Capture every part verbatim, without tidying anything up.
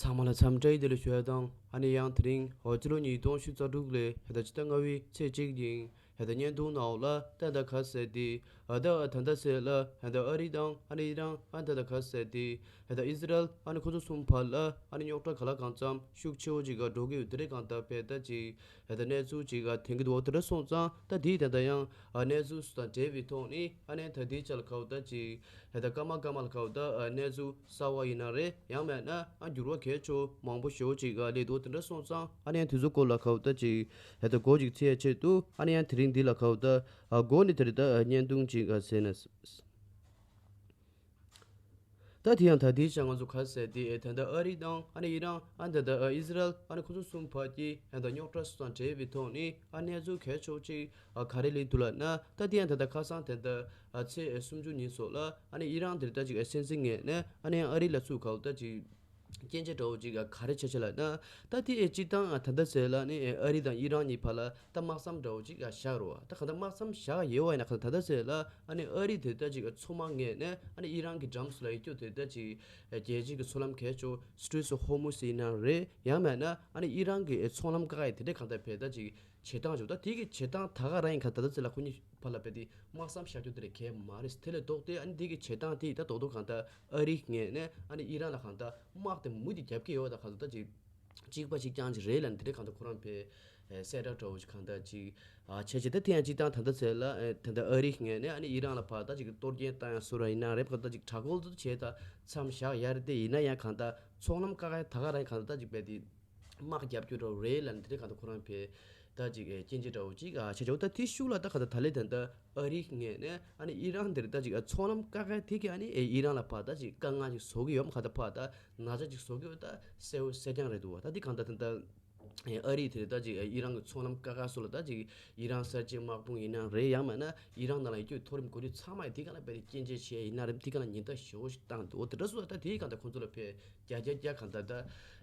ཚང་མ་ལ་འཚམས་འདྲི་བདེ་ལེགས་ཞུ་ཡ་དང་། ཨ་ནི་ཡང་དེ་རིང་འོ་སྤྱི་ལོ་ཉིས་སྟོང་ཉི་ཤུ་རྩ་དྲུག་ལོའི་ད་ལྟ་ཕྱི་ཟླ་ལྔ་པའི་ཚེས་གཅིག་ཉིན་ད་ལྟ་བརྙན་ཐུང་ནང་ལ་ད་ལྟ་ག་ཟེར་ཏེ་ཨ་ད་ཨ་ད་ལྟ་ཟེར་ལ་ད་ལྟ་ཨ་རི་དང་ཨ་ནི་ཨི་རན་ཨ་ད་ལྟ་ག་ཟེར་ཏེ་ད་ལྟ་ཨི་སི་རལ་ཨ་ནི་ཁོ་ཚོ་གསུམ་བར་ལ་ཨ་ནི་རྙོག་དྲ་ག་ལ་གང་འཚམ་ཤུགས་ཆེ་བོ་ཅིག་ག་འགྲོ་གི་ཡོད། དེ་རེད་གང་ལྟར་བས་ད་ཅིག་ད་ལྟ་གནས་ཚུལ་ཅིག་ག་ཐོན་གི་འདུག་འོ་དེ་འདྲ་སོང་ཙང་ད་དེའི་ད་ལྟ་ཡང་ཨ་གནས་ཚུལ་སུ་དང་འབྲེལ་བའི་ཐོག་ནས་ཨ་ནི་ད་དེའི་ཆ་ལ་ག་བ་ད་ཅིག་ད་ལྟ་སྐར་མ་སྐར་མ་ལ་ག་བ་ད་ཨ་གནས་ཚུལ་གསར་བ་ཡིན་ན་རེད། ཡང་མེད་ན་ཨ་འགྱུར་བ་གལ་ཆེ་མང་པོ་ཞེ་པོ་ཅིག་ཨ་སླེབས་འདུག་དེ་འདྲ་སོང་ཙང་ཨ་ནི་ཡང་དེ་ཚོ་སྐོར་ལ་ག་བ་ད་ཅིག་ད་ལྟ་སྒོ་ཅིག་ཚིག་ཡ་ཆེད་དུ་ཨ་ནི་ཡང་དེ་རིང་འདི་ལ་ག་བ་ད་ཨ་སྒོ་ནས་དེ་རིང་ད་ཨ་བརྙན་ཐུང་ཅིག་ཨ་ཟེར་ན། ད་དེ་ཡང་ད་དེའི་ཆ་ང་ཚོ་ག་ཟེར་དེ་ཨེ་ད་ལྟ་ཨ་རི་དང་ཨ་ནི་ཨི་རན་ཨ་ད་ལྟ་ཨ་ཨི་སི་རལ་ཨ་ནི་ཁོ་ཚོ་གསུམ་བར་གྱི་ཨ་ད་རྙོག་དྲ་སོགས་དང་འབྲེལ་བའི་ཐོག་ནས་ཨ་གནས་ཚུལ་གལ་ཆེ་བོ་ཅིག་ཨ་ག་རེ་སླེབས་འདུག་ལབ་ན། ད་དེ་ཡང་ད་ལྟ་ཁ་སང་ད་ལྟ་ཨ་ཚེས་སུམ་ཅུ་ཉིན་སོགས་ལ་ཨ་ནི་ཨི་རན་དེར་ད་ཅིག་ཨ་སྲིད་འཛིན་ངོས་ནས་ཨ་ནི་ཨ་རི་ལ་ཚུར་ག་བ་ད་ཅིག་སྐྱོན་བརྗོད་འདྲ་བོ་ཅིག་ག་རེ་བྱས་བྱས་ལབ་ན། ད་དེ་ཨེ་སྤྱིར་བཏང་ད་ལྟ་ཟེར་ལ་ནི་ཨ་རི་དང་ཨི་རན་གཉིས་བར་ལ་ད་དམག་མཚམས་འདྲ་བོ་ཅིག་ག་བཞག་རོགས། ད་ག་ད་དམག་མཚམས་བཞག་ཡོད་བ་ཡིན་ན་ག་ད་ད་ལྟ་ཟེར་ལ་ཨ་ནི་ཨ་རི་དེ་ད་ཅིག་མཚོ་དམག་ངོས་ནས་ཨ་ནི་ཨི་རན་གྱི་འགྲམ་སུ་ལ་ཡོད་རྒྱུ་དེ་ད་ཅིག་རྒྱལ་སྤྱི་གི་མཚོ་ལམ་གལ་ཆེ་སི་ཊེ་རེཊ་ཨོཕ་ཧོར་མུ་ཟི་ཡིན་ན་རེད། ཡང་མེད་ན་ཨ་ནི་ཨི་རན་གྱི་ཚོང་ལམ་བཀག་ཡ་དེ་འདྲས་གང་ལྟར་བས་ད་ཅིག་བྱེད་སྟངས་བྱུང་། ད་དེ་གི་བྱེད་སྟངས་ད་ག་རང་ཡིན་ག་ད་ད་ཟེར་ལ་ཁོ་གཉིས་བར་ལ་བས་དེ་དམག་མཚམས་བཞག་རྒྱུ་དེ་རེད་གལ་མ་རེད། དེ་ལས་ལྡོག་སྟེ་ཨ་ནི་དེ་གི་བྱེད་སྟངས་དེ་ད་རྡོག་རྡོག་གང་ལྟར་ཨ་རི་ངོས་ནས་ཨ་ནི་ཨི་རན་ལ་གང་ལྟར་དམག་དེ་མུ་མཐུད་རྒྱབ་ཀྱི་ཡོད་པ་ད་གང་ལྟར་ད་ཅིག་གཅིག་པ་གཅིག་རྐྱང་ཅིག་རེད་ལབ་ནས་དེ་འདྲས་གང་ལྟར་ཁོ་རང་བས་གསལ་བསྒྲགས་འདྲ་བོ་ཞིག་གང་ལྟར་ཅིག་ཨ་བྱས་བྱས། ད་དེ་ཡང་སྤྱིར་བཏང་ད་ལྟ་ཟེར་ལ་ཨེ་ད་ལྟ་ཨ་རི་ངོས་ནས་ཨ་ནི་ཨི་རན་ལ་ཕར་ད་ཅིག་གཏོར་སྐྱོན་བཏང་ཡ་བཟོ་འདྲ་ཡིན་ན་རེད། གང་ལྟར་ཅིག་དྲག་རྒོལ་དུ་བྱས་ད་མཚམས་བཞག་ཡ་རེད། དེ་ཡིན་ན་ཡང་གང་ལྟར་ཚོང་ལམ་བཀག་ཡ་ད་ག་རང་གང་ལྟར་ད་ཅིག་བས་དེ་དམག་རྒྱབ་སྐྱོར་འདྲ་བོ་རེད་ལབ་ནས་དེ་འདྲས་གང་ལྟར་ཁོ་རང་བས་ད་ཅིག་ཨེ་སྐྱོན་བརྗོད་འདྲ་བོ་ཅིག་ཨ་བྱས་བྱས། འོ་ད་དེ་ཤུགས་ལ་ད་གང་ལྟར་ད་ལས་ད་ལྟ་ཨ་རི་ངོས་ནས་ཨ་ནི་ཨི་རན་དེར་ད་ཅིག་ཨ་ཚོང་ལམ་བཀག་ཡ་དེ་གི་ཨ་ནི་ཨེ་ཨི་རན་ལ་ཕར་ད་ཅིག་དཀའ་ངལ་ཅིག་བཟོ་གི་ཡོད་མ་གང་ལྟར་ཕར་ད་ན་ཚ་ཅིག་བཟོ་གི་ཡོད། ད་གསལ་བོ་གསལ་རྐྱང་རེད་འདུག་བ། ད་འདི་གང་ལྟར་ད་ལྟ་ཨ་རི་དེ་ད་ཅིག་ཨི་རན་གྱི་ཚོང་ལམ་བཀག་ག་སོགས་ལ་ད་ཅིག་ཨི་རན་གསར་བརྗེ་དམག་དཔུང་ཡིན་ན་རེད། ཡང་མིན་ན་ཨི་རན་ནང་ལ་ཡོད་རྒྱུ་མཐོ་རིམ་འགོ་ཁྲིད་ཚང་མ་ཡིས་དེ་ག་ལ་བས་སྐྱོན་བརྗོད་བྱས་ཡིན་ན་རེད། དེ་ག་ལ་ཉེན་བརྡ་ཞེ་པོ་ཞིག་བཏང་འདུག་འོ་དེ་འདྲ་སོགས་ད་དེའི་གང་ལྟར་ཁོང་ཚོ་ལ་བས་རྒྱ་རྒྱ་རྒྱ་གང་ལྟར་ད་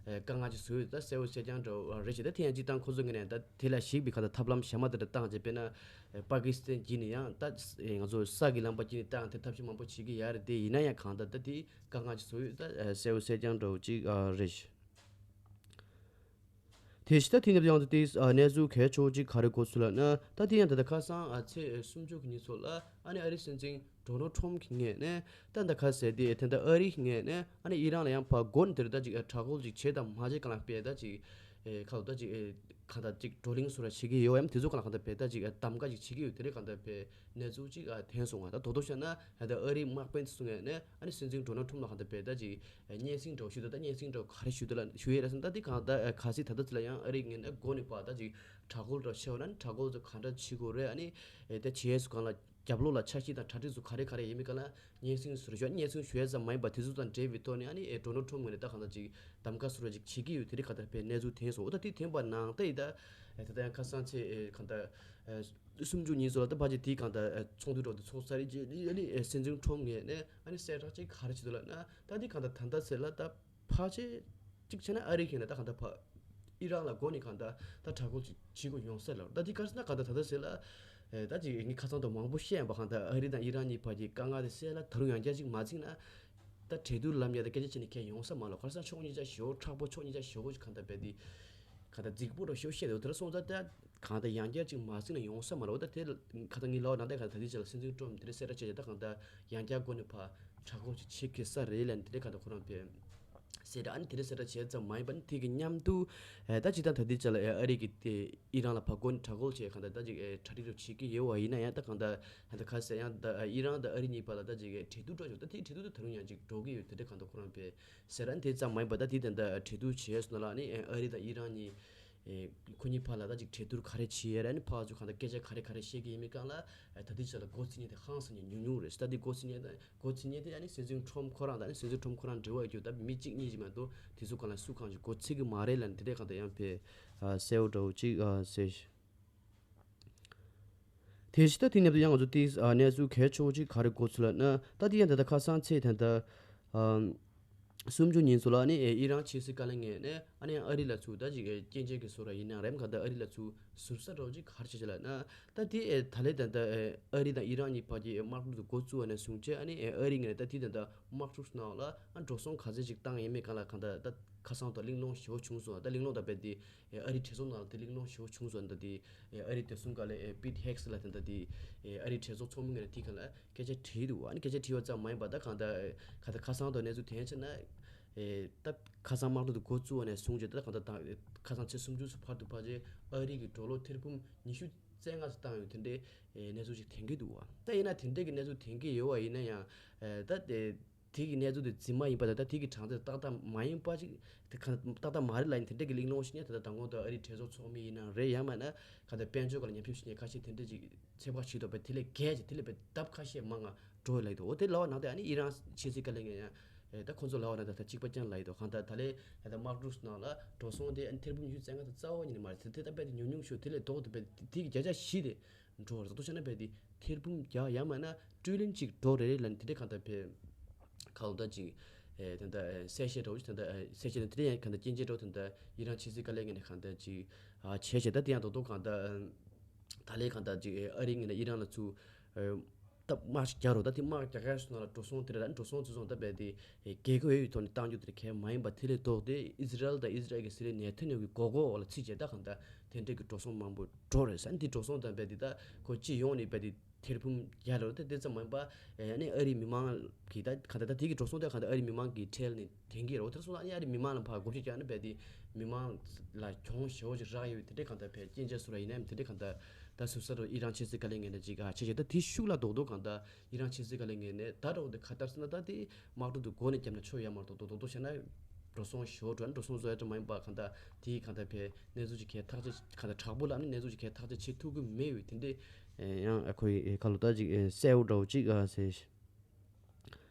དཀའ་ངལ་ཅིག་བཟོས་ཡོད། ད་གསལ་བོ་གསལ་རྐྱང་འདྲ་བོ་རེད་ཅེས། ད་དེ་ཡང་སྤྱིར་བཏང་ཁོང་ཚོ་ངོས་ནས་ད་དེ་ལ་གཞིགས་པའི་གང་ལྟར་ཐབས་ལམ་གཞན་པ་དེ་འདྲ་བཏང་བྱས། དཔེར་ན་པ་ཀི་སི་ཐན་བརྒྱུད་ནས་ཡང་ད་ང་ཚོ་ས་གི་ལམ་པ་བརྒྱུད་ནས་བཏང་དེ་ཐབས་ཤེས་མང་པོ་བྱེད་ཀྱི་ཡ་རེད། དེ་ཡིན་ན་ཡང་གང་ལྟར་ད་དེ་དཀའ་ངལ་ཅིག་བཟོས་ཡོད། ད་གསལ་བོ་གསལ་རྐྱང་འདྲ་བོ་ཅིག་རེད། དེ་བཞིན་ད་དེ་ནས་ཡང་དུ་དེ་གནས་ཚུལ་གལ་ཆེ་བོ་ཅིག་ག་རེ་གོ་ཚུལ་ལབ་ན། ད་དེ་ཡང་ད་ལྟ་ཁ་སང་ཨ་ཚེས་སུམ་ཅུ་གི་ཉིན་ཚོ་ལ་ཨ་ནི་ཨ་རིའི་སྲིད་འཛིན་ཌོ་ནལ་ཊམ་གྱི་ངོས་ནས་ད་ད་ག་ཟེར་དེ་ད་ལྟ་ཨ་རིའི་ངོས་ནས་ཨ་ནི་ཨི་རན་ལ་ཡང་ཕར་སྒོ་ནས་དེར་ད་ཅིག་དྲག་རྒོལ་ཅིག་བྱེད་དང་མ་བྱེད་གང་ལ་དཔེ་ད་ཅིག་ཁ་ལོ་ད་ཅིག་གང་ལྟར་ཅིག་བགྲོ་གླེང་བཟོ་འདྲ་བྱེད་ཀྱི་ཡོད་ཡམ། དེ་ཚོ་གང་ལ་གང་ལྟར་དཔེ་ད་ཅིག་གདམ་ག་ཅིག་བྱེད་ཀྱི་ཡོད། དེ་རིགས་གང་ལྟར་དཔེ་གནས་ཚུལ་ཅིག་ཐོན་སོང་བ། ད་རྡོག་རྡོག་བཤད་ན་ད་ལྟ་ཨ་རིའི་དམག་དཔོན་ཚོ་ངོས་ནས་ཨ་ནི་སྲིད་འཛིན་ཌོ་ནལ་ཊམ་ལ་གང་ལྟར་དཔེ་ད་ཅིག་སྙན་སེང་འདྲ་བོ་ཞུས་འདུག་ད་སྙན་སེང་འདྲ་བོ་ག་རེ་ཞུས་འདུག་ལ་ཞུ་ཡས་རེད་ཟེར་ན། ད་འདི་གང་ལྟར་གལ་སྲིད་ད་ལྟ་ཚོད་ལ་ཡང་ཨ་རིའི་ངོས་ནས་སྒོ་ནས་ཕར་ད་ཅིག་དྲག་རྒོལ་འདྲ་བོ་བྱས་པ་ན་ནི་དྲག་རྒོལ་ཚོ་ག་འདྲ་བྱེད་དགོས་རེད། ཨ་ནི་ཨེ་ད་བྱེད་ཡས་ཚོ་གང་ལ་རྒྱབ་ལོགས་ལ་འཆར་གཞི་དང་གྲ་སྒྲིག་ཚོ་ག་རེ་ག་རེ་ཡིན་མིན་གང་ལ་སྙན་སེང་བཟོ་འདྲ་ཞུ། སྙན་སེང་ཞུ་ཡས་ཙམ་མ་ཡིན་པར་དེ་ཚོ་དང་འབྲེལ་བའི་ཐོག་ནས་ཨ་ནི་ཨེ་ཌོ་ནལ་ཊམ་ངོས་ནས་ད་གང་ལྟར་ཅིག་གདམ་ག་བཟོ་འདྲ་ཅིག་བྱེད་ཀྱི་ཡོད། དེ་རིགས་གང་ལྟར་དཔེ་གནས་ཚུལ་ཐོན་སོང་། འོ་ད་དེ་ཐོན་པ་ནང་ལྟ་ཡིན་ད་ཨེ་ད་ལྟ་ཡང་ཁ་སང་ཚེས་ཨེ་གང་ལྟར་ཨེ་སུམ་ཅུ་ཉིན་ཚོ་ལ་ད་ཕལ་ཆེར་དེའི་གང་ལྟར་ཨེ་ཚོགས་འདུ་འདྲ་བོ་དེ་ཚོགས་ཚར་རེད་ཅེས་ཨ་ནི་ཨེ་སྲིད་འཛིན་ཊམ་ངོས་ནས་ཨ་ནི་གསལ་བསྒྲགས་ཅིག་ག་རེ་བྱེད་འདུག་ལབ་ན། ད་འདི་གང་ལྟར་ད་ལྟ་ཟེར་ལ་ད་ཕལ་ཆེར་གཅིག་བྱས་ན་ཨ་རི་གིས་ན་ད་གང་ལྟར་ཕ་ཨི་རན་ལ་སྒོ་ནས་གང་ལྟར་ད་དྲག་རྒོལ་ཅིག་བྱེད་དགོས་ཡོང་ས་ལ། ད་འདི་ག་རེ་ཟེར་ན་གང་ལྟར་ད་ལྟ་ཟེར་ལ་ཨེ་ད་ཅིག་ངས་ཁ་སང་དུ་མང་པོ་བཤད་ཡིན་པ། གང་ལྟར་ཨ་རི་དང་ཨི་རན་གཉིས་བར་གྱི་དཀའ་ངལ་དེ་སེལ་ལ་ད་རུང་ཡང་བསྐྱར་ཅིག་མ་ཚིག་ན་ད་གྲོས་བསྡུར་ལམ་ཡ་ད་སྐད་ཆ་བྱས་ནས་ཁྱད་ཡོང་ས་མ་ལོ། ག་རེ་ཟེར་ན་ཕྱོགས་གཉིས་ཆ་ཞེ་པོ་མཁྲེགས་པོ་ཕྱོགས་གཉིས་ཆ་ཞེ་པོ་གང་ལྟར་བས་དེ་གང་ལྟར་རྫིག་པོ་འདྲ་ཞེ་པོ་བཤད་འདུག་དེ་འདྲ་སོང་ཙང་ད་གང་ལྟར་ཡང་བསྐྱར་ཅིག་མ་ཚིག་ན་ཡོང་ས་མ་རེད། འོ་ད་དེ་ཁ་ད་ངའི་ལོ་ནང་ད་ག་ད་དེ་ཅིག་ལ་སྲིད་འཛིན་ཊམ་དེ་འདྲ་གསལ་བསྒྲགས་བྱས་ད་གང་ལྟར་ཡང་བསྐྱར་སྒོ་ནས་ཕར་དྲག་རྒོལ་ཅིག་བྱེད་ཀྱི་ས་རེད་ལབ་ནས་དེ་འདྲ་གང་ལྟར་ཁོ་རང་བས་གསལ་བསྒྲགས། ཨ་ནི་དེ་འདྲ་གསལ་བསྒྲགས་བྱས་ཙམ་མ་ཡིན་པ་ནི་དེ་གི་མཉམ་དུ་ཨེ་ད་ཅིག་ད་ད་དེ་ཅིག་ལ་ཨེ་ཨ་རི་གི་དེ་ཨི་རན་ལ་ཕར་སྒོ་ནས་དྲག་རྒོལ་བྱས་གང་ལྟར་ད་ཅིག་ཨེ་གྲ་སྒྲིག་རུ་བྱེད་ཀྱི་ཡོད་བ་ཡིན་ན་ཡང་ད་གང་ལྟར་ད་ག་ཟེར་ཡང་ད་ཨི་རན་ད་ཨ་རི་གཉིས་བར་ལ་ད་ཅིག་ཨེ་གྲོས་བསྡུར་འགྲོ་ཆོག་ད་དེ་གྲོས་བསྡུར་ད་ད་རུང་ཡང་ཅིག་འགྲོ་གི་ཡོད། དེ་འདྲ་གང་ལྟར་ཁོ་རང་བས་ཟེར། ཨ་ནི་དེ་ཙམ་མ་ཡིན་པ་ད་དེ་ད་ལྟ་གྲོས་བསྡུར་བྱས་སོང་ལ་ཨ་ནི་ཨ་རི་དང་ཨི་རན་གཉིས་ཨེ་ཁོ་གཉིས་བར་ལ་ད་ཅིག་གྲོས་བསྡུར་ག་རེ་བྱས་ཡ་རེད། ཨ་ནི་ཕར་ཚུར་གང་ལྟར་སྐད་ཆ་ག་རེ་ག་རེ་བཤད་ཀྱི་ཡིན་མིན་སྒང་ལ་ཨེ་ད་དེ་ཅིག་ལ་མགོ་ཚོད་མཁན་དེ་ཧང་སང་ནས་ཉུང་ཉུང་རེད། ད་དེ་མགོ་ཚོད་མཁན་དེ་མགོ་ཚོད་མཁན་དེ་ཨ་ནི་སྲིད་འཛིན་ཊམ་ཁོ་རང་དང་ཨ་ནི་སྲིད་འཛིན་ཊམ་ཁོ་རང་འབྲེལ་བ་ཡོད་རྒྱུ་ད་མི་གཅིག་གཉིས་ཅིག་མ་གཏོགས་དེ་ཚོ་སྒང་ལ་སུ་གང་ཞིག་མགོ་ཚོད་ཀྱི་མ་རེད་ལབ་ནས་དེ་འདྲ་གང་ལྟར་ཡང་བས་གསལ་བོ་འདྲ་བོ་ཅིག་ཟེར། དེ་བཞིན་ད་དེ་མཉམ་དུ་ཡང་ང་ཚོ་དེ་གནས་ཚུལ་གལ་ཆེ་བོ་ཅིག་ག་རེ་གོ་ཚུལ་ལབ་ན། ད་དེ་ཡང་ད་ལྟ་ཁ་སང་ཚེས་ད་ལྟ་སུམ་ཅུ་ཉིན་ཚོ་ལ་ཨ་ནི་ཨི་རན་ཕྱི་སྲིད་བཀའ་བློན་ངོས་ནས་ཨ་ནི་ཨ་རི་ལ་ཚུར་ད་ཅིག་སྐྱོན་བརྗོད་ཀྱི་བཟོ་འདྲ་ཡིན་ན་རེད། གང་ལྟར་ཨ་རི་ལ་ཚུར་ཟུར་ཟ་འདྲ་བོ་ཅིག་ག་རེ་བྱས་བྱས་ལབ་ན། ད་དེ་ཨེ་ད་ལས་ད་ལྟ་ཨེ་ཨ་རི་དང་ཨི་རན་གཉིས་བར་གྱི་དམག་འཁྲུག་དེ་འགོ་བཙུགས་པ་ནས་བཟུང་བྱས་ཨ་ནི་ཨེ་ཨ་རི་ངོས་ནས་ད་དེ་ད་ལྟ་དམག་འཁྲུག་ནང་ལ་ཨ་འགྲོ་སོང་ག་ཚད་ཅིག་བཏང་ཡིན་མིན་སྒང་ལ་གང་ལྟར་ད་ ཁ་སང་དང་གླེང་སློང་ཞེ་པོ་བྱུང་སོང་། ད་གླེང་སློང་དང་རྦད་དེ་ཨ་རིའི་གྲོས་ཚོགས་ནང་ལ་དེ་གླེང་སློང་ཞེ་པོ་བྱུང་སོང་། ད་དེ་ཨ་རིའི་བདེ་སྲུང་བཀའ་བློན་པིཊ་ཧེག་སི་ལ་དེ་འདྲ་དེ་ཨ་རིའི་གྲོས་ཚོགས་ཚོགས་མི་ངོས་ནས་དེ་ག་ལ་སྐད་ཆ་དྲིས་འདུག་ཨ་ནི་སྐད་ཆ་དྲིས་པ་ཙམ་མ་ཡིན་པ། ད་གང་ལྟར་གང་ལྟར་ཁ་སང་དང་གནས་ཚུལ་དེ་ཡང་བྱས་ན། ད་ཁ་སང་དམག་འཁྲུག་དེ་འགོ་བཙུགས་པ་ནས་བཟུང་བྱས། ད་གང་ལྟར་ད་ཁ་སང་ཚེས་སུམ་ཅུ་སོ་ཕར་དུ་ཕར་རྗེས་ཨ་རི་གི་ཌོ་ལར་ཐེར་འབུམ་ཉི་ཤུ་རྩ་ལྔ་ཙམ་བཏང་ཡོད། དེ་འདྲའི་གནས་ཚུལ་ཅིག་ཐོན་གྱི་འདུག་བ། ད་ཡིན་ན་དེ་འདྲའི་གི་གནས་ཚུལ་ཐོན་གྱི་ཡོད་པ་ཡིན་ན་ཡང་། ད་དེ་དེ་གི་གནས་ཚུལ་དེ་རྫུན་མ་ཡིན་པ་དང་། ད་དེ་གི་གྲངས་ཚད་ཏག་ཏག་མ་ཡིན་པ་ཅིག་དེ་ག་ཏག་ཏག་མ་རེད་ལབ་ཡིན། དེ་འདྲ་གི་གླེང་སློང་ཞིག་ནས། ད་ལྟ་མདང་དགོང་དུ་ཨ་རིའི་གྲོས་ཚོགས་ཚོགས་མི་ཡིན་ན་རེད། ཡང་མིན་ན་ག་ད་དཔལ་འབྱོར་སྒང་ལ་ཉམས་ཞིབ་བྱེད་མཁན་ཁ་ཤས་དེ་འདྲ་ཅིག་ཚོད་དཔག་བྱེད་དོ། དཔེ་དེ་ལས་བརྒལ་ཅིག་དེ་ལས་དཔེ་ལྡབ་ཁ་ཤས་མང་ང་འགྲོ་ལབ་ཡོད་དོ། འོ་དེ་ལབ་པ་ནང་དེ་ཨ་ནི་ཨི་རན་ཕྱི་སྲིད་བཀའ་བློན་ངོས་ནས་ད་ཁོང་ཚོ་ལབ་པ་ནང་དེ་ད་གཅིག་པ་རྐྱང་ལབ་ཡོད་དོ། གང་ལྟར་ད་ལས་ད་ལྟ་དམག་འཁྲུག་ནང་ལ་འགྲོ་སོང་དེ་ཨ་ནི་ཐེར་འབུམ་ཉི་ཤུ་རྩ་ལྔ་དང་རྩ་བ་ཉིད་ནས་མ་རེད། དེ་དེ་ད་དཔེ་དེ་ཉུང་ཉུང་ཤོས་དེ་ལས་ལྡོག་སྟེ་དཔེ་དེ་གི་བརྒྱ་ཆ་བཞི་དེ་འགྲོ་བ་རེད། ད་དུང་བཤད་ན་དཔེ་དེ་ཐེར་འབུམ་བརྒྱ་ཡང་མིན་ན་ཊི་རི་ལི་ཡོན་གཅིག་འགྲོ་རེ་རེ་ལབ་ནས་དེ་འདྲ་གང་ལྟར་དཔེ་གང་ལྟར་ཅིག་ཨེ་ད་ལྟ་གསལ་བཤད་འདྲ་བོ་ཅིག་ད་ལྟ་གསལ་བཤད་ནི་དེ་འདྲ་ཡང་གང་ལྟར་སྐྱོན་བརྗོད་འདྲ་བོ་ད་ལྟ་ཨི་རན་ཕྱི་སྲིད་བཀའ་བློན་ངོས་ནས་གང་ལྟར་ཅིག་ཨ་བྱས་བྱས། ད་དེ་ཡང་རྡོག་རྡོག་གང་ལྟར་ད་ལས་གང་ལྟར་ཅིག་ཨ་རི་ངོས་ནས་ཨི་རན་ལ་ཚུར་ཨེ་ད་དམག་ཞིག་རྒྱག་རོགས། ད་དེ་དམག་རྒྱག་ཡས་སུ་ནང་ལ་འགྲོ་སོང་དེ་འདྲ་ད་འགྲོ་སོང་ཚུར་སོང་ད་དཔེ་དེ་ཨེ་དགེ་མཁོ་ཡོད་པའི་ཐོག་ནས་བཏང་རྒྱུ་དེ་གལ་མ་ཡིན་པ། དེ་ལས་ལྡོག་སྟེ་ཨི་ཟི་རལ་དང་ཨི་ཟི་རལ་གྱི་སྲིད་བློན་ནེ་ཐན་ཡ་ཧུ་གི་མགོ་སྐོར་འོག་ལ་ཚུད་བྱས། ད་གང་ལྟར་དེ་འདྲའི་གི་འགྲོ་སོང་མང་པོ་འགྲོ་རེད་ཟེར། ཨ་ནི་དེ་འགྲོ་སོང་དང་དཔེ་དེ་ད་ཁོ་སྤྱི་ཡོངས་ནས་དཔེ་དེ་ཐེར་འབུམ་བརྒྱ་ལོར་དེ་དེ་ཙམ་མ་ཡིན་པ། ཨ་ནི་ཨ་རིའི་མི་མང་གི་ད་ག་ད་ད་དེ་གི་འགྲོ་སོང་དེ་ག་ད་ཨ་རིའི་མི་མང་གི་ཁྲལ་ནས་ཐོན་གྱི་རེད། འོ་དེར་སོང་ཙང་ཨ་ནི་ཨ་རིའི་མི་མང་ལ་ཕར་བགོ་བཤའ་རྒྱག་ནས་དཔེ་དེ་མི་མང་ལ་གྱོང་ཞེ་པོ་ཅིག་རག་ཡོད། དེ་འདྲའི་གང་ལྟར་དཔེ་སྐྱོན་བརྗོད་ཟེར་བ་ཡིན་ནའི་དེ་འདྲའི་གང་ལྟར་ད་ཟུར་ཟ་རུ་ཨི་རན་ཕྱི་སྲིད་བཀའ་བློན་ངོས་ནས་ཅིག་ཨ་བྱས་བྱས། ད་དེ་ཤུགས་ལ་རྡོག་རྡོག་གང་ལྟར་ཨི་རན་ཕྱི་སྲིད་བཀའ་བློན་ངོས་ནས་ད་འདྲ་བོ་དེ་ག་ལྟར་ཟེར་ན། ད་དེ་དམག་འཁྲུག་དེ་མགོ་ནས་བརྒྱབ་ན་ཆོ་ཡ་མ་གཏོགས་རྡོག་རྡོག་རྡོག་རྡོག་བྱས་ན་འགྲོ་སོང་ཞེ་པོ་འགྲོ། ཨ་ནི་འགྲོ་སོང་བཟོ་ཡ་འདྲ་མ་ཡིན་པ། གང་ལྟར་དེ་གང་ལྟར་དཔེ་གནས་ཚུལ་ཅིག་གས་ཐག་གཅོད་གང་ལྟར་དྲག་པོ་ལ་ཨ་ནི་གནས་ཚུལ་ཅིག་གས་ཐག་གཅོད་བྱེད་ཐུབ་ཀྱི་མེད་པའི་དེ་འདྲའི་ཨེ་ཡང་ཨ་ཁོའི་ཨེ་ཁ་ལོ་ད་ཅིག་ཨེ་གསལ་པོ་འདྲ་བོ་ཅིག་ཨ་ཟེར།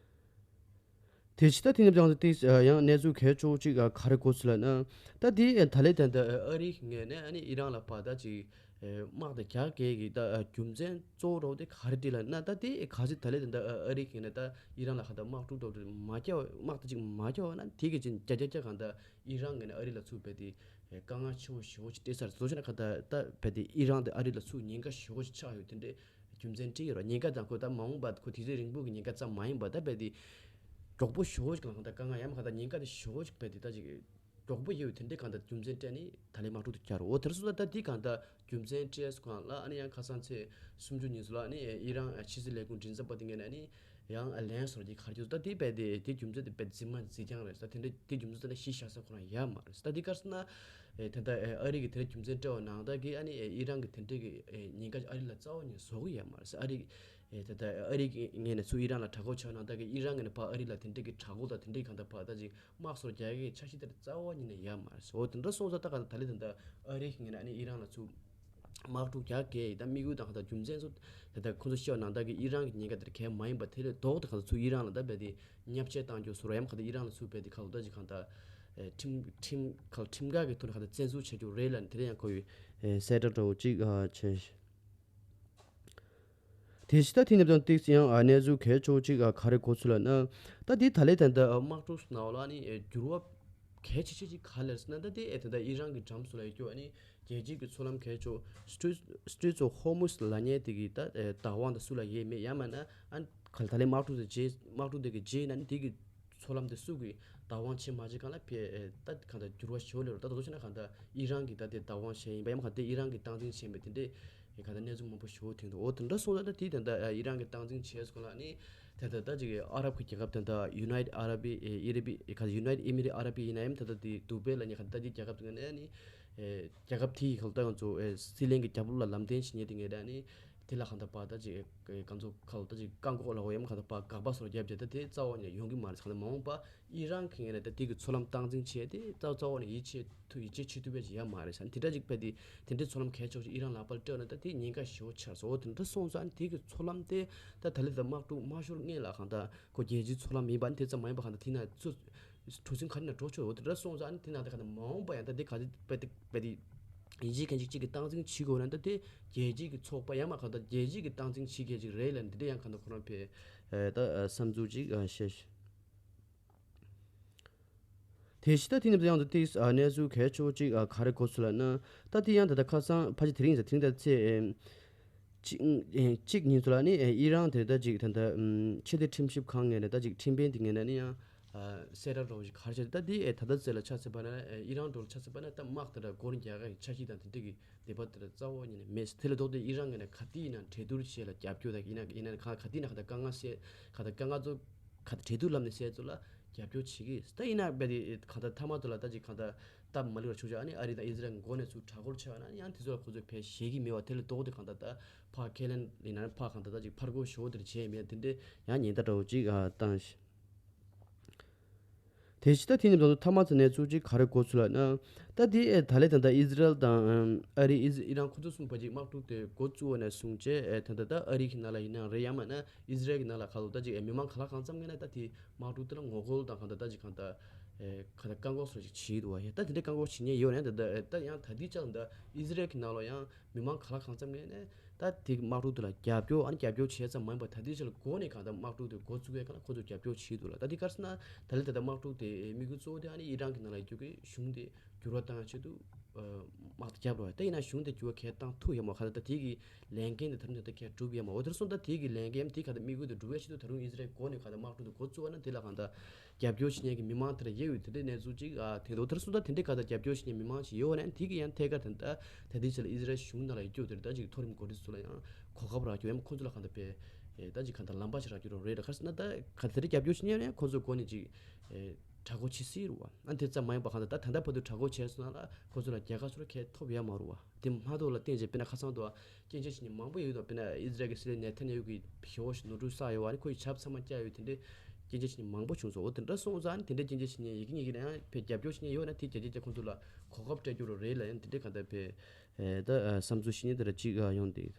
དེ་ཕྱི་ད་དེ་ནས་ཀྱང་ཏིག་ཡང་གནས་ཚུལ་གལ་ཆེ་བོ་ཅིག་ག་རེ་གོ་སོང་ལབ་ན། ད་དེ་ད་ལས་ད་ལྟ་ཨ་རིའི་ངོས་ནས་ཨ་ནི་ཨི་རན་ལ་ཕར་ད་ཅིག་དམག་དེ་རྒྱག་གི་ཡོད་ཀྱི་ད་རྒྱུ་མཚན་གཙོ་བོ་འདྲ་བོ་དེ་ག་རེ་རེད་ལབ་ན། ད་དེ་གལ་སྲིད་ད་ལས་ད་ལྟ་ཨ་རིའི་ངོས་ནས་ད་ཨི་རན་ལ་ག་ད་དམག་འཁྲུག་འདྲ་བོ་དེ་མ་རྒྱག་དམག་དེ་ཅིག་མ་རྒྱག་ན། དེ་གི་ཅིག་བརྒྱ་ཆ་བརྒྱ་གང་ད་ཨི་རན་ངོས་ནས་ཨ་རི་ལ་ཚུར་དཔེ་དེ་དཀའ་ངལ་ཆེ་བོ་ཞེ་པོ་ཅིག་སྤྲད་ས་རེད། བཟོ་བྱས་ན་ག་ད་ད་དཔེ་དེ་ཨི་རན་དེ་ཨ་རི་ལ་ཚུར་ཉེན་ཁ་ཞེ་པོ་ཅིག་ཆགས་ཡོད། དེ་འདྲའི་རྒྱུ་མཚན་དྲིས་ཡོད་ར། ཉེན་ཁ་དང་ཁོ་ད་མ་འོངས་པ་ཁོ་དུས་ཚོད་རིང་པོ་གི་ཉེན་ཁ་ཙམ་མ་ཡིན་པ། ད་དཔེ་དེ་མགྱོགས་པོ་ཞེ་པོ་ཅིག་ལ་གང་ལྟར་དཀའ་ངལ་ཡང་མ་གང་ལྟར་ཉེན་ཁ་དེ་ཞེ་པོ་ཅིག་དཔེ་དེ་ད་ཅིག་མགྱོགས་པོ་ཡོད། དེ་འདྲའི་གང་ལྟར་རྒྱུ་མཚན་སྤྲད་ནས་ད་ལས་དམག་འཁྲུག་དེ་རྒྱག་རོགས། འོ་དེར་སོང་ཙང་ད་དེ་གང་ལྟར་རྒྱུ་མཚན་སྤྲད་སོང་གང་ལ། ཨ་ནི་ཡང་ཁ་སང་ཚེས་སུམ་ཅུ་ཉིན་སུ་ལ་ཨ་ནི་ཨི་རན་ཕྱི་སྲིད་ལས་ཁུངས་མགྲིན་ཚབ་པ་དེ་ངོས་ནས་ཨ་ནི་ཡང་ལན་སོར་གྱི་གར་རྒྱུ་ད་དེ་དཔེ་དེ་དེ་རྒྱུ་མཚན་དེ་དཔེ་རྫུན་མ་རྫུན་རྐྱང་རེད་ས། དེ་འདྲ་དེ་རྒྱུ་མཚན་དེ་འདྲ་གཞི་བཞག་ས་ཁོ་རང་ཡོད་མ་རེད་ས། ད་དེ་གར་སོང་ན་ཨེ་ད་ལྟ་ཨེ་ཨ་རི་གི་དེ་འདྲ་རྒྱུ་མཚན་སྤྲད་པ་ནང་ད་གི་ཨ་ནི་ཨེ་ཨི་རན་གི་དེ་འདྲ་གི་ཨེ་ཉེན་ཁ་ཨ་རི་ལ་རྩ་བ་ནས་བཟོ་གི་ཡོད་མ་རེད་ས། ཨ་རི་ཨེ་ད་ལྟ་ཨ་རི་གི་ངོས་ནས་ཚུར་ཨི་རན་ལ་དྲག་རྒོལ་བྱས་པ་ནང་ད་གི་ཨི་རན་ངོས་ནས་ཕར་ཨ་རི་ལ་དེ་འདྲ་གི་དྲག་རྒོལ་དང་དེ་འདྲ་གི་གང་ལྟར་ཕར་ད་ཅིག་དམག་སོར་རྒྱག་གི་འཆར་གཞི་དེ་རྩ་བ་ཉིད་ནས་ཡོད་མ་རེད་ས། འོ་དེ་འདྲ་སོང་ཙང་ད་ག་ད་ལས་ད་ལྟ་ཨ་རི་གི་ངོས་ནས་ཨ་ནི་ཨི་རན་ལ་ཚུར་དམག་འཁྲུག་རྒྱག་གི་ཡོད་ད་དམིགས་ཡུལ་དང་ག་ད་རྒྱུ་མཚན་སོགས་ད་ལྟ་ཁོང་ཚོ་བཤད་པ་ནང་ད་གི་ཨི་རན་གྱི་ཉེན་ཁ་དེར་གལ་མ་ཡིན་པ་དེ་ལས་ལྡོག་སྟེ་ག་ད་ཚུར་ཨི་རན་ལ་ད་དཔེ་དེ་བརྙས་བཅོས་བཏང་རྒྱུ་སོགས་ར་ཡང་ག་ད་ཨི་རན་ལ་ཚུར་དཔེ་དེ་ག་ལོ་ད་ཅིག་གང་ལྟར་ཨེ་ཁྲིམས་ཁྲིམས་ག་ཁྲིམས་འགལ་གྱི་ཐོག་ནས་ག་ད་བཙན་འཛུལ་བྱ་རྒྱུ་རེད་ལབ་ནས་དེ་ལས་ཡང་ཁོ་ཡི་ཨེ་གསལ་བསྒྲགས་འདྲ་བོ་ཅིག་ཨ་བྱས། དེ་ཕྱི་ད་དེ་ནས་ཀྱང་ཏིག་ཡང་ཨ་གནས་ཚུལ་གལ་ཆེ་བོ་ཅིག་ཨ་ག་རེ་གོ་སོང་ལབ་ན། ད་དེ་ད་ལས་ད་ལྟ་དམག་འཁྲུག་ནང་ལ་ནི་ཨེ་འགྱུར་བ་གལ་ཆེ་ཤོས་ཅིག་ག་རེ་རེད་ཟེར་ན། ད་དེ་ཨེ་ད་ལྟ་ཨི་རན་གྱི་འགྲམ་སུ་ལ་ཡོད་རྒྱུ་ཨ་ནི་རྒྱལ་སྤྱིའི་གི་མཚོ་ལམ་གལ་ཆེ་བོ་Strait- Straits of Hormuz ལབ་མཁན་དེ་གི་ད་ཨེ་བདག་དབང་ད་སུ་ལ་ཡོད་མེད་ཡང་མིན་ན་ཨ་ག་ལ་ད་ལས་དམག་འཁྲུག་དེ་རྗེས་དམག་འཁྲུག་དེ་གི་རྗེས་ན་ནི་དེ་གི་མཚོ་ལམ་དེ་སུ་གི་བདག་དབང་བྱེད་མ་བྱེད་སྒང་ལ་ཕེ་ཨེ་ད་གང་ལྟར་འགྱུར་བ་ཞེ་པོ་སླེབས་རེད། ད་ད་དུང་བྱས་ན་གང་ལྟར་ཨི་རན་གི་ད་དེ་བདག་དབང་བྱས་ཡིན་པ་ཡང་མ་གང་ལྟར་ཨི་རན་གི་སྟངས་འཛིན་བྱས་མེད་དེ་འདྲའི་གང་ལྟར་གནས་ཚུལ་མང་པོ་ཞེ་པོ་ཐོན་འདུག་འོ་དེ་འདྲ་སོང་ཙང་ད་དེ་ད་ལྟ་ཨི་རན་གི་སྟངས་འཛིན་བྱས་སོང་ལ་ནི་ད་ལྟ་ད་ཅིག་ཨ་རབ་གི་རྒྱལ་ཁབ་ད་ལྟ་United Arab Emirates ཨ་རབ་ཨི་ཨི་ག་United Emirates Arab ཡིན་ན་ཡང་ད་ལྟ་དེ་དུ་བྷེ་ལབ་མཁན་གང་ལྟར་ད་དེ་རྒྱལ་ཁབ་དེ་ནས་ནི་ཨེ་རྒྱལ་ཁབ་དེ་ཡི་གང་ལྟར་ང་ཚོ་ཨེ་སྲིད་བློན་གི་རྒྱབ་ལོགས་ལ་ལམ་སྟོན་བྱེད་མཁན་དེ་ངས་ད་ནི། དེ་ལ་གང་ལྟར་ཕར་ད་ཅིག་གང་ཚོ་ཁ་ལ་ད་ཅིག་བཀག་འགོག་ལ་འོ་ཡ་མ་གང་ལྟར་ཕར་དགག་པ་སོགས་རྒྱབ་བྱས་ད་དེ་རྩ་བ་ནས་ཡོང་གི་མ་རེད། གང་ལྟར་མ་འོངས་པ་ཨི་རན་གྱི་ངོས་ནས་ད་དེ་གི་མཚོ་ལམ་སྟངས་འཛིན་བྱས་ཏེ་རྩ་རྩ་བ་ནས་ཡིད་ཆེས་ཐུབ་ཡིད་ཆེས་བྱེད་ཐུབ་པ་ཅིག་ཡོད་མ་རེད་ཟེར། དེ་འདྲ་ཅིག་ཕེ་དེ་དེ་འདྲའི་མཚོ་ལམ་གལ་ཆེ་བ་ཞིག་ཨི་རན་ལག་པར་སྤྲད་ན་ད་དེ་ཉེན་ཁ་ཞེ་པོ་ཆགས་སོང་། འོ་དེ་འདྲ་སོང་ཙང་དེ་གི་མཚོ་ལམ་དེ་ད་ད་ལས་ད་དམག་འཁྲུག་མ་ཤོར་སྔོན་ལ་གང་ལྟར་ཁོ་རྒྱལ་སྤྱིའི་མཚོ་ལམ་ཡིན་པ་ནི་དེ་ཙམ་མ་ཡིན་པ་གང་ལྟར་དེ་ན་ཚུར་གྲུ་གཟིངས་ག་རེ་ན་འགྲོ་ཆོག་འོ་དེ་འདྲ་སོང་ཙང་ནི་དེ་ན་ད་ག་ད་མ་འོངས་པ་ཡང་ད་དེ་ག་དེ་དཔེ་དེ་དཔེ་དེ་ཡིན་གཅིག་མིན་གཅིག་གཅིག་གི་སྟངས་འཛིན་བྱེད་དགོས་ན་ད་དེ་རྒྱལ་སྤྱིའི་གི་ཚོགས་པ་ཡང་མ་གང་ལྟར་རྒྱལ་སྤྱིའི་གི་སྟངས་འཛིན་བྱེད་མཁན་ཅིག་རེད་ལབ་ནས་དེ་འདྲ་ཡང་གང་ལྟར་ཁོ་རང་དཔེ་ད་བསམ་ཚུལ་ཅིག་བཤད། དེ་ཕྱི་ད་དེ་ནས་ཡང་ད་དེ་གནས་ཚུལ་གལ་ཆེ་བོ་ཅིག་ག་རེ་གོ་སོང་ལབ་ན། ད་དེ་ཡང་ད་ལྟ་ཁ་སང་ཕལ་ཆེར་དེ་རིང་ད་དེ་རིང་ད་ཚེས་གཅིག་གཅིག་ཉིན་ཚོ་ལ་ནི་ཨི་རན་དེ་ད་ཅིག་ད་ལྟ་ཕྱི་སྡོད་ཁྲིམས་ཞིབ་ཁང་ངོས་ནས་ད་ཅིག་ཁྲིམས་དཔོན་དེ་ངོས་ནས་ནི་ཡང་ གསལ་བསྒྲགས་རོགས་ཞིག་ག་རེ་བྱས་ད་དེ་ད་ལྟ་ཚེ་ལ་ཆ་ཚེ་པ་ན་ཨི་རན་འགྲོ་ལ་ཆ་ཚེ་པ་ན་ད་དམག་དེ་འདྲ་སྒོར་རྒྱག་ག་ཡི་འཆར་གཞི་དང་དེ་འདྲ་གི་དེ་པ་དེ་རྩ་བོ་ཉིད་ནས་མེད། དེ་ལ་ལྡོག་སྟེ་ཨི་རན་ངོས་ནས་ག་དུས་ཡིན་ན་གྲོས་བསྡུར་བྱེད་ལ་རྒྱབ་སྐྱོར་དང་ཡིན་ན་ཡིན་ན་ག་ག་དུས་ན་ག་ད་དཀའ་ངལ་སེལ་ག་ད་དཀའ་ངལ་ཚོ་ག་ད་གྲོས་བསྡུར་ལམ་ནས་སེལ་ཚོ་ལ་རྒྱབ་སྐྱོར་བྱེད་ཀྱི་ད་ཡིན་ན་བས་དེ་ག་ད་མཐའ་མ་ཚོ་ལ་ད་ཅིག་ག་ད་སྟབས་མ་ལེགས་པ་བྱུང་ཆ་ཨ་ནི་ཨ་རི་དང་ཨི་ཟི་རལ་མགོ་ནས་ཚུར་དྲག་རྒོལ་བྱས་པ་ན་ཡང་དེ་ཚོ་ལ་ཁོ་ཚོས་ཕན་ཞེད་ཀྱི་མེད་པ་དེ་ལ་ལྡོག་སྟེ་ག་ད་ད་ཕར་ཁས་ལེན་ཡིན་ན་ཕར་ག་ད་ད་ཅིག་ཕར་རྒོལ་ཞོ་དེར་བྱས་མེད་དེ་འདྲ་ཡང་ཉེན་བརྡ་འདྲ་བོ་ཅིག་བཏང་ཞིང་། དེ་ཕྱི་ད་དེ་ནི་མཐའ་མ་ཚོ་ནས་ཚུགས་ཅིག་ག་རེ་འགོ་ཚུགས་ལ་ན། ད་དེ་ཨེ་ད་ལས་ད་ལྟ་ཨི་ཟི་རལ་དང་ཨ་རི་ཨི་ཟི་ཨི་རན་ཁོ་ཚོ་གསུམ་པ་ཅིག་དམག་འཁྲུག་དེ་འགོ་བཙུགས་པ་ནས་བཟུང་བྱས་ཨེ་ད་ལྟ་ད་ཨ་རི་གི་ནང་ལ་ཡིན་ན་རེད་ཡང་མིན་ན་ཨི་ཟི་རལ་གི་ནང་ལ་ག་ལོ་ད་ཅིག་ཨེ་མི་མང་ག་ལ་གང་འཚམ་ངེས་ན་ད་དེ་དམག་འཁྲུག་དེ་ལ་ངོ་རྒོལ་དང་གང་ད་ད་ཅིག་གང་ད་ཨེ་ག་ད་བཀག་འགོག་སོགས་ཅིག་བྱེད་འདུག་བ་ཡ་ད་དེ་འདྲའི་བཀག་འགོག་བྱེད་མཁན་ཡོད་ན་ད་ད་ད་ཡང་ད་དེ་ཅག་ད་ཨི་ཟི་རལ་གི་ནང་ལ་ཡང་མི་མང་ག་ལ་གང་འཚམ་ངེས་ན། ད་དེ་དམག་འཁྲུག་དེ་ལ་རྒྱབ་སྐྱོར་ཨ་ནི་རྒྱབ་སྐྱོར་བྱས་ཙམ་མ་ཡིན་པར་ད་ལྟའི་ཆ་ལ་འགོ་ནས་གང་ལྟར་དམག་འཁྲུག་དེ་འགོ་བཙུགས་པའི་སྒང་ལ་ཁོ་ཚོ་རྒྱབ་སྐྱོར་བྱེད་འདུག་ལ། ད་དེ་ག་རེ་ཟེར་ན་ད་ལྟ་ད་ལྟ་དམག་འཁྲུག་དེ་དམིགས་ཡུལ་གཙོ་བོ་དེ་ཨ་ནི་ཨི་རན་གྱི་ནང་ལ་ཡོད་རྒྱུ་གི་གཞུང་དེ་འགྱུར་བ་བཏང་ཆེད་དུ་དམག་དེ་བརྒྱབ་རོགས། ད་ཡིན་ན་གཞུང་དེ་འགྱུར་བ་གས་བཏང་ཐུབ་ཡོད་མ་རེད། ག་ད་ད་དེ་གི་ལས་འགན་དེ་ད་རུང་ད་ལྟ་གས་སྒྲུབ་ཡོད་མ་རེད། འོ་དེར་སོང་ད་དེ་གི་ལས་འགན་དེ་ག་ད་དམིགས་ཡུལ་དེ་སྒྲུབ་ཡ་ཆེད་དུ་ད་རུང་ཨི་ཟི་རལ་འགོ་ནས་ག་ད་དམག་འཁྲུག་དེ་འགོ་བཙུགས་པ་ན་དེ་ལ་གང་ལྟར་རྒྱབ་སྐྱོར་བྱེད་མཁན་གྱི་མི་མང་དེ་ལ་དབྱེ་བའི་དེ་འདྲའི་གནས་ཚུལ་ཅིག་ཨ་དེ་འདུག་དེར་སོང་ད་དེ་འདྲའི་ག་ད་རྒྱབ་སྐྱོར་བྱེད་མཁན་མི་མང་ཅིག་ཡོད་པ་ན་དེ་གི་ཡང་ཐད་ཀར་དེ་ད་ད་ལྟའི་ཆ་ལ་ཨི་ཟི་རལ་གཞུང་ནང་ལ་ཡོད་རྒྱུ་དེར་ད་ཅིག་མཐོ་རིམ་འགོ་ཁྲིད་ཚོ་ལ་ཡང་གོ་སྐབས་རག་རྒྱུ་ཡང་ཁོང་ཚོ་ལ་གང་ལྟར་པའི་ད་ཅིག་གང་ལྟར་ལམ་པ་ཞིག་རག་རྒྱུ་རོགས་རེད། ད་ག་རེ་ཟེར་ན་ད་ག་དེ་འདྲའི་རྒྱབ་སྐྱོར་བྱེད་མཁན་ཡོད་ན་ཁོང་ཚོ་འགོ་ནས་ཅིག་དྲག་རྒོལ་བྱེད་སྲིད་རུ་བ། ཨ་དེ་ཙམ་མ་ཡིན་པ་གང་ལྟར་ད་ད་ལྟ་བར་དུ་དྲག་རྒོལ་བྱས་སོང་ན་ལ་ཁོང་ཚོ་ལ་རྒྱལ་ཁ་ཚོར་ཁས་ཐོབ་ཡ་མ་རུ་བ། དེ་མ་གཏོགས་ལ་བརྟེན་བྱས་དཔེར་ན་ཁ་སང་དུ་སྐྱོན་བརྗོད་བྱེད་མཁན་མང་པོ་ཡོད་དོ། དཔེར་ན་ཨི་ཟི་རལ་གྱི་སྲིད་བློན་ནེ་ཐན་ཡ་ཧུ་གི་ཞི་བ་ཞིག་ནོར་འཁྲུལ་བསགས་ཡོད་བ་ནི་ཁོ་ཡི་ཆབ་ཚང་མ་བསྐྱལ་ཡོད་དེ་འདྲའི་སྐྱོན་བརྗོད་བྱེད་མཁན་མང་པོ་བྱུང་སོང་། འོ་དེ་འདྲ་སོང་ཙང་ནི་དེ་འདྲའི་སྐྱོན་བརྗོད་བྱེད་མཁན་ཡི་གེ་ཉིས་ཀྱི་ནང་ཕེ་རྒྱབ་སྐྱོར་བྱེད་མཁན་ཡོད་ན་དེ་རྒྱ་ཆེ་ཆེ་ཁོང་ཚོ་ལ་གོ་སྐབས་སྤྲད་རྒྱུ་རོ་རེད་ལ་ཡང་དེ་འདྲའི་ག་འདྲ་ཕེ་ད་བསམ་ཚུལ་ཞིག་ནི་དེ་འདྲ་གཅིག་ཡོང་དེ།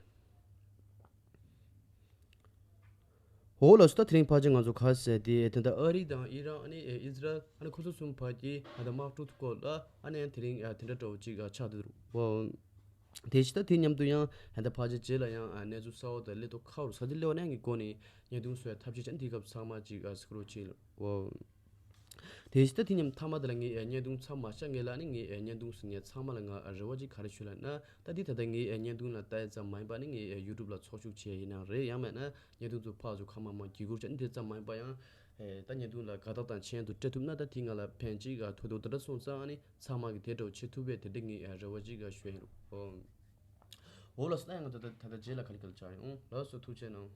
འོ་ལགས་སོ། ད་དེ་རིང་ཕལ་ཆེར་ང་ཚོ་ག་ཟེར་དེ་དེ་འདྲ་ཨ་རི་དང་ཨི་རན་ཨ་ནི་ཨི་ཟི་རལ་ཨ་ནི་ཁོ་ཚོ་གསུམ་བར་གྱི་ཨ་ད་དམག་འཁྲུག་སྐོར་ལ་ཨ་ནི་ཡང་དེ་རིང་ཨ་དེ་འདྲ་འདྲ་བོ་ཅིག་ཨ་ཆགས་འདུག་བ། དེ་ཕྱི་ད་དེ་མཉམ་དུ་ཡང་ཨ་ད་ཕལ་ཆེར་རྗེས་ལ་ཡང་ཨ་གནས་ཚུལ་གསར་བ་དང་སླེབས་ཐོག་ཁ་བར་ས་དེ་སླེབས་པ་ནས་ངའི་སྒོ་ནས་བརྙན་ཐུང་བཟོ་ཡ་ཐབས་ཤེས་བྱས་དེའི་སྐབས་ཚང་མ་ཅིག་ཨ་གཟིགས་རོགས་བྱེད་ལ་བ། དེ་ཕྱི་ད་དེ་མཉམ་མཐའ་མ་དེ་ལ་ངས་ཨ་བརྙན་ཐུང་མཚམས་མ་བཞག་ངེས་ལ་ནི་ངས་ཨ་བརྙན་ཐུང་ཟིན་ངས་ཚང་མ་ལ་ང་ཨ་རེ་བ་ཅིག་ག་རེ་ཞུ་ལ་ན། ད་འདི་ད་ལྟ་ངའི་ཨ་བརྙན་ཐུང་ལ་ལྟ་ཡ་ཙམ་མ་ཡིན་པ་ནི་ངའི་ཨ་ཡུ་ཊུབ་ལ་ཚོགས་ཞུགས་བྱས་ཡིན་ན་རེད། ཡང་མེད་ན་བརྙན་ཐུང་ཚོ་ཕར་ཚུར་ཁ་མ་མ་བགྱིས་སྒུར་བྱས་ནི་དེ་ཙམ་མ་ཡིན་པ་ཡང་ཨེ་ད་བརྙན་ཐུང་ལ་དགའ་རྟགས་དང་མཆན་དུ་སྤྲད་ཐུབ་ན་ད་དེ་ང་ལ་ཕན་ཅིག་ག་ཐུག་འདུག་དེ་འདྲ་སོང་ཙང་ཨ་ནི་ཚང་མ་གི་དེ་འདྲ་བོ་བྱེད་ཐུབ་པའི་དེ་འདྲ་ངའི་ཨ་རེ་བ་ཅིག་ག་ཞུ་ཡིན་རུང་། འོ་ལགས་སོ། ད་ཡང་ང་ད་ད་ད་རྗེས་ལ་ག་ལེ་ག་ལེ་བྱ་ཡོང་། ལགས་སོ། ཐུགས་རྗེ་གནང་།